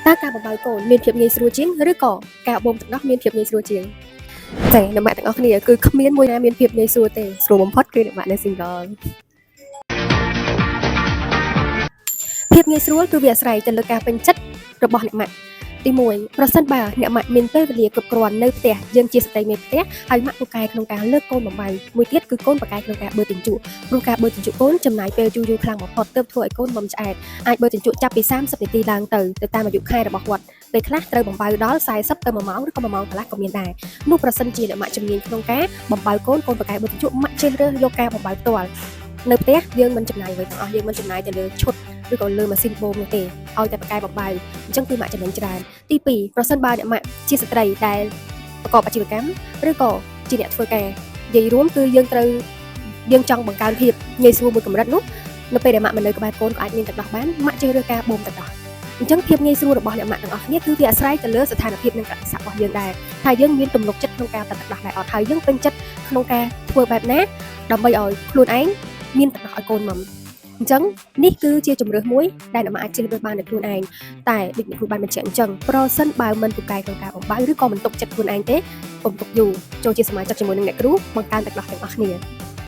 តើការបំបៅកូនមានភាពងាយស្រួលជាងឬក៏ការបូមទឹកដោះមានភាពងាយស្រួលជាងតែអ្នកម៉ាក់ទាំងអស់គ្នាគឺគ្មានមួយណាមានភាពងាយស្រួលទេស្រួលបំផុតគឺអ្នកម៉ាក់នៅ single ភាពងាយស្រួលគឺវាអាស្រ័យទៅលើការពេញចិត្តរបស់អ្នកម៉ាក់ទី1ប្រសិនបើអ្នកម៉ាក់មានពេលវេលាគ្រប់គ្រាន់នៅផ្ទះយើងជាស្ត្រីមេផ្ទះហើយម៉ាក់ពូកែក្នុងការលើកកូនបំបៅមួយទៀតគឺកូនពូកែក្នុងការបឺជញ្ជក់ព្រោះការបឺជញ្ជក់កូនចំណាយពេលយូរៗខ្លាំងបំផុតទើបធ្វើឲ្យកូនបំឆ្អែតអាចបឺជញ្ជក់ចាប់ពី30នាទីឡើងទៅទៅតាមអាយុខែរបស់គាត់ពេលខ្លះត្រូវបំបៅដល់40ទៅ1ម៉ោងឬក៏1ម៉ោងកន្លះក៏មានដែរនោះប្រសិនជាអ្នកម៉ាក់ជំនាញក្នុងការបំបៅកូនកូនពូកែបឺជញ្ជក់ម៉ាក់ជ្រើសរើសយកការបំបៅផ្ទាល់នៅផ្ទះយើងមិនចំណាយអ្វីទាំងអស់យើងមិនចំណាយទៅលើឈុត ឬក៏លើម៉ាស៊ីនបូមនោះទេឲ្យតែបកកែបំបៅអញ្ចឹងគឺម៉ាក់ចំណេញច្រើនទី2ប្រសិនបើអ្នកម៉ាក់ជាស្ត្រីដែលប្រកបអាជីវកម្មឬក៏ជាអ្នកធ្វើការនិយាយរួមគឺយើងត្រូវយើងចង់បង្កើនភាពងាយស្រួលមួយកម្រិតនោះនៅពេលដែលម៉ាក់មិននៅក្បែរកូនក៏អាចមានទឹកដោះបានម៉ាក់ជ្រើសរើសការបូមទឹកដោះអញ្ចឹងភាពងាយស្រួលរបស់អ្នកម៉ាក់ទាំងអស់គ្នាគឺវាអាស្រ័យទៅលើស្ថានភាពនិងកលៈទេសៈរបស់យើងដែរថាយើងមានទំនុកចិត្តក្នុងការផលិតទឹកដោះដែរអត់ហើយយើងពេញចិត្តក្នុងការធ្វើបែបណាដើម្បីឲ្យខ្លួនឯងមានទឹកដោះឲ្យកូនមកអញ្ចឹងនេះគឺជាជម្រើសមួយដែលអ្នកម៉ាក់អាចជ្រើសរើសបានដោយខ្លួនឯងតែដូចអ្នកគ្រូបានបញ្ជាក់អញ្ចឹងប្រសិនបើមិនពូកែក្នុងការបំបៅឬក៏មិនទុកចិត្តខ្លួនឯងទេកុំទុកយូរចូលជាសមាជិកជាមួយនឹងអ្នកគ្រូបង្កើនទឹកដោះទាំងអស់គ្នា។